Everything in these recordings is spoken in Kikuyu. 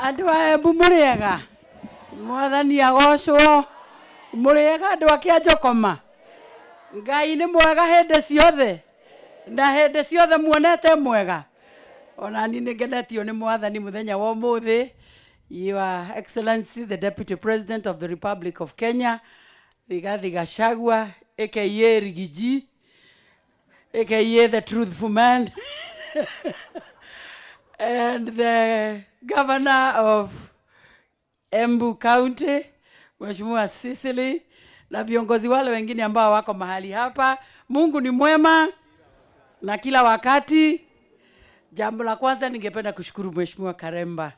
Andũ a Embu mũrĩega? Mwathani agocwo. Mũrĩega andũ a Kĩanjokoma? Ngai nĩ mwega hĩndĩ ciothe na hĩndĩ ciothe muonete mwega. Ona niĩ nĩ ngenetio nĩ Mwathani mũthenya wa ũmũthĩ. Your Excellency the Deputy President of the Republic of Kenya, Rigathi Gachagua, aka Rigiji, aka the truthful man, and the governor of Embu County, Mheshimiwa Cecily, na viongozi wale wengine ambao wako mahali hapa. Mungu ni mwema na kila wakati. Jambo la kwanza ningependa kushukuru Mheshimiwa Karemba.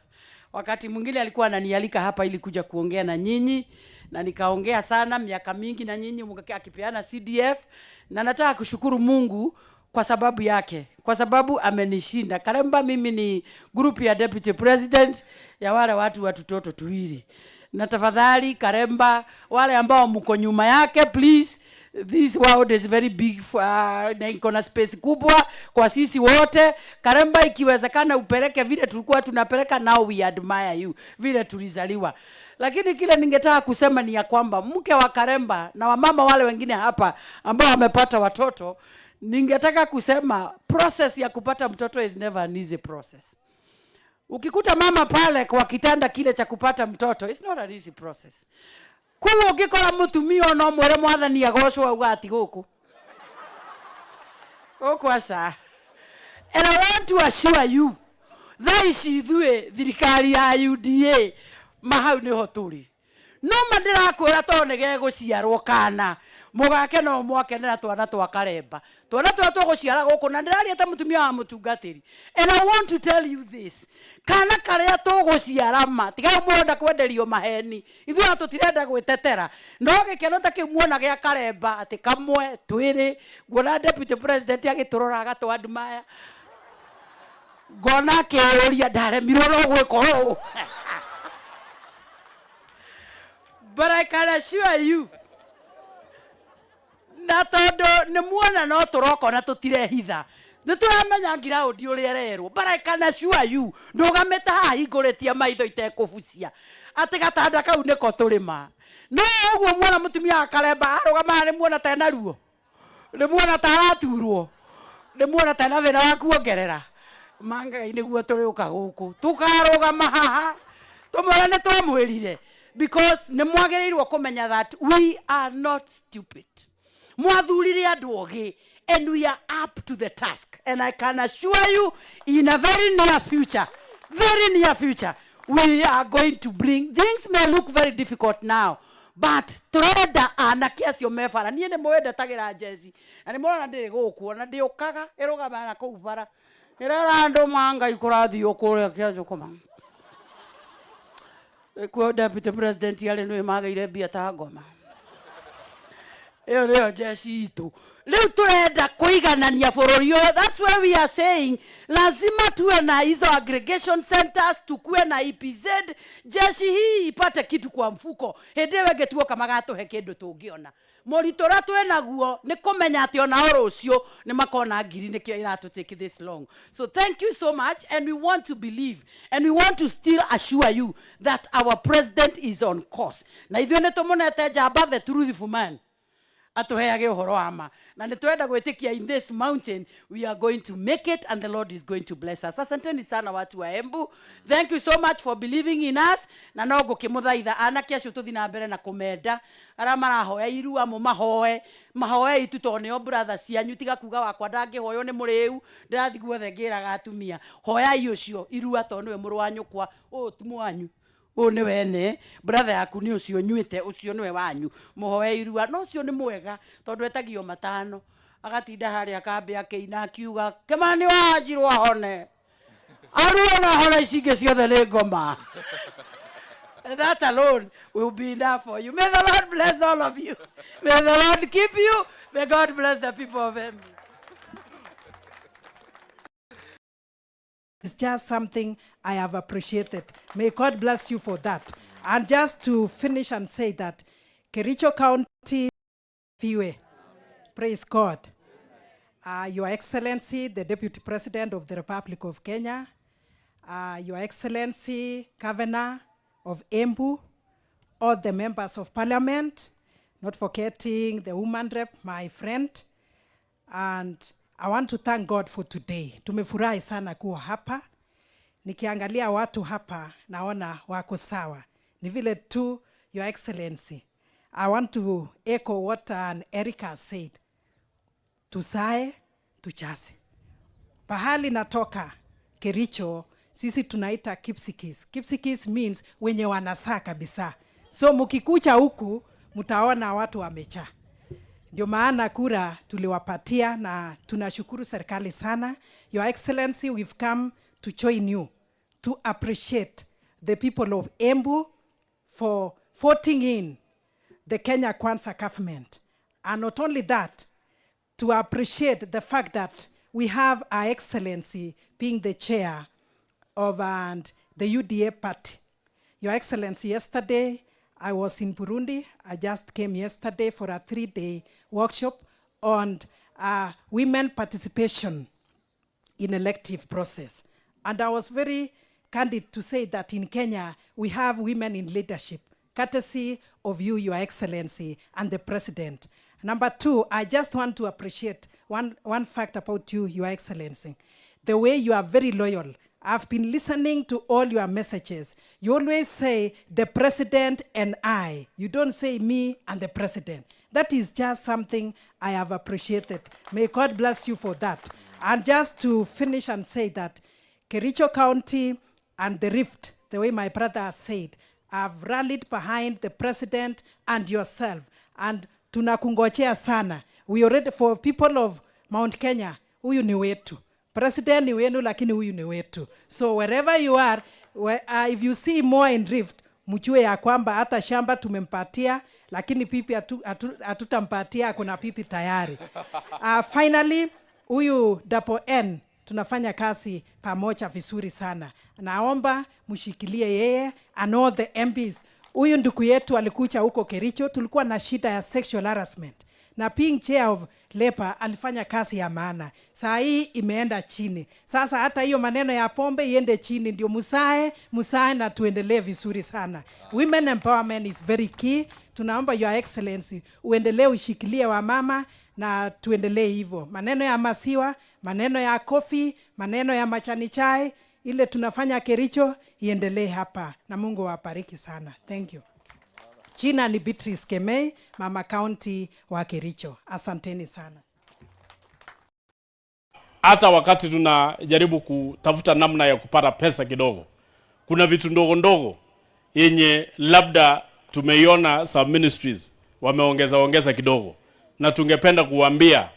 Wakati mwingine alikuwa ananialika hapa ili kuja kuongea na nyinyi na nikaongea sana miaka mingi na nyinyi akipeana CDF, na nataka kushukuru Mungu kwa sababu yake, kwa sababu amenishinda. Karemba, mimi ni group ya deputy president ya wale watu wa tutoto tuwili, na tafadhali Karemba, wale ambao mko nyuma yake, please, this world is very big for, na iko na space kubwa kwa sisi wote. Karemba, ikiwezekana upeleke vile tulikuwa tunapeleka, now we admire you vile tulizaliwa. Lakini kile ningetaka kusema ni ya kwamba mke wa Karemba na wamama wale wengine hapa ambao wamepata watoto, ningetaka kusema process ya kupata mtoto is never an easy process. Ukikuta mama pale kwa kitanda kile cha kupata mtoto, it's not an easy process. Koguo ũngĩkora mũtumia no mwĩre Mwathani agocwo auga ati gũkũ gũkũ aca. And I want to assure you, thaa ici ithuĩ thirikari ya UDA mahau nĩho tũrĩ. No ma ndĩrakwĩra tondũ nĩ gegũciarwo kana mũgake no mwakenera twana twa Karemba, twana tũrĩa tũgũciara gũkũ, na ndĩraria ta mũtumia wa mũtungatĩri. And I want to tell you this, kana karĩa tũgũciara ma tiga mũrenda kwenderio maheni, ithuĩ ona tũtirenda gwĩtetera, no gĩkeno ta kĩu muona gĩa Karemba atĩ kamwe twĩrĩ, nguona deputy president agĩtũrora agatũ admire, ngona akĩũria ndaremirwo no gwĩka ũũ. But I can assure you, na tondũ nĩ muona no tũroka na tũtirehitha, nĩ tũramenya ngiraũndi ũrĩa ĩrerwo. But I can assure you, ndũgamĩte haha hingũrĩtie maitho itekũbucia atĩ gatanda kau nĩko tũrĩma. No ũguo muona mũtumia wa Karemba arũgama, nĩ muona ta ena ruo, nĩ muona ta araturwo, nĩ muona ta ena thĩna wa kuongerera mangai, nĩguo tũrĩũka gũkũ tũkarũgama haha tũmwĩre nĩ twamwĩrire, because nĩ mwagĩrĩirwo kũmenya that we are not stupid. Mwathurire andũ ogĩ and we are up to the task, and I can assure you in a very near future, very near future, we are going to bring things may look very difficult now, but tũrenda anake acio me bara. Niĩ nĩ mũĩ ndetagĩra njeci na nĩ mũrona ndĩrĩ gũkũ ona ndĩũkaga ĩrũgamaga na kũu bara ĩrera andũ ma Ngai kũrathiĩ kũrĩa Kĩanjũkũma kuo deputy president arĩ nĩwe magĩire mbia ta ngoma ĩyo nĩyo jeshi itũ. Rĩu tũrenda kũiganania bũrũri ũyũ. That's why we are saying lazima tuwe na hizo aggregation centers, tukuwe na EPZ, jeshi hii ipate kitu kwa mfuko. Hĩndĩ ĩyo ĩngĩ tuoka magatũhe kĩndũ tũngĩona. Mũritũ ũrĩa twĩ naguo nĩ kũmenya atĩ onao rũciũ nĩ makona ngiri, nĩkĩo iratũ take this long. So thank you so much, and we want to believe and we want to still assure you that our president is on course, na ithuĩ nĩ tũmũnete njamba, the truthful man, atũheage ũhoro wa ma, na nĩ twenda gwĩtĩkia in this mountain we are going to make it and the Lord is going to bless us. Asanteni sana watu wa Embu, thank you so much for believing in us. Na no ngũkĩmũthaitha anake acio tũthi na mbere na kũmenda arĩa marahoya irua, mũmahoe mahoe itu tondũ nĩo brother cianyu. Tiga kuga wakwa ndangĩhoywo nĩ mũrĩu, ndĩrathiĩ guothe ngĩraga atumia hoyai ũcio irua tondũ nĩwe mũrũ wa nyũkwa, ũyũ ti mwanyu, ũyũ nĩ wene brother yaku, nĩ ũcio nyuĩte, ũcio nĩwe wanyu, mũhoe irua. No ũcio nĩ mwega tondũ etagio matano agatinda harĩa kambĩ akĩina akiuga Kĩmani wa Njirũ ahone aruo na hone, ici ingĩ ciothe nĩ ngoma. And that alone will be enough for you. May the Lord bless all of you. May the Lord keep you. May God bless the people of Embu. It's just something I have appreciated. May God bless you for that. And just to finish and say that Kericho County, Fiwe, praise God. Your Excellency, the Deputy President of the Republic of Kenya, Your Excellency, Governor of Embu, all the members of parliament, not forgetting the woman rep, my friend. And I want to thank God for today. Tumefurahi sana kuwa hapa. Nikiangalia watu hapa naona wako sawa. Ni vile tu, Your Excellency, I want to echo what Erica said. Tuzae, tujaze. Pahali natoka Kericho, sisi tunaita Kipsigis. Kipsigis means wenye wanazaa kabisa. So mkikuja huku mtaona watu wamejaa. Ndio maana kura tuliwapatia na tunashukuru serikali sana. Your Excellency, we've come to join you to appreciate the people of Embu for voting in the Kenya Kwanza government. And not only that, to appreciate the fact that we have Our Excellency being the chair of and the UDA party. Your Excellency, yesterday I was in Burundi. I just came yesterday for a 3-day workshop on women participation in elective process. And I was very candid to say that in Kenya, we have women in leadership, courtesy of you, Your Excellency, and the President. Number two, I just want to appreciate one fact about you, Your Excellency. The way you are very loyal. I've been listening to all your messages. You always say, "The president and I." You don't say "me and the president." That is just something I have appreciated. May God bless you for that. And just to finish and say that Kericho County and the Rift, the way my brother has said, have rallied behind the president and yourself. And tunakungojea sana. We already, for people of Mount Kenya, huyu ni wetu. President ni wenu, lakini huyu ni wetu. So wherever you are, if you see more in Rift, mjue ya kwamba hata shamba tumempatia, lakini pipi hatutampatia, kuna pipi tayari. Finally, huyu Double N tunafanya kazi pamoja vizuri sana. Naomba mshikilie yeye and all the MPs. Huyu ndugu yetu alikuja huko Kericho, tulikuwa na shida ya sexual harassment na being chair of labor alifanya kazi ya maana. Saa hii imeenda chini. Sasa hata hiyo maneno ya pombe iende chini, ndio muzae muzae na tuendelee vizuri sana. Women empowerment is very key. Tunaomba, Your Excellency, uendelee ushikilie wamama na tuendelee hivyo. Maneno ya maziwa, maneno ya coffee, maneno ya majani chai ile tunafanya Kericho iendelee hapa, na Mungu awabariki sana. Thank you. Jina ni Beatrice Kemei, mama county wa Kericho. Asanteni sana. Hata wakati tunajaribu kutafuta namna ya kupata pesa kidogo, kuna vitu ndogo ndogo yenye labda tumeiona some ministries wameongeza ongeza kidogo, na tungependa kuambia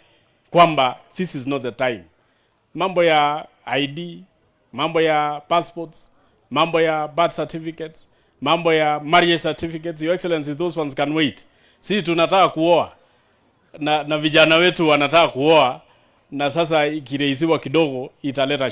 kwamba this is not the time. Mambo ya ID, mambo ya passports, mambo ya birth certificates, mambo ya marriage certificates, Your Excellency, those ones can wait. Sisi tunataka kuoa na vijana wetu wanataka kuoa, na sasa ikiraisiwa kidogo italeta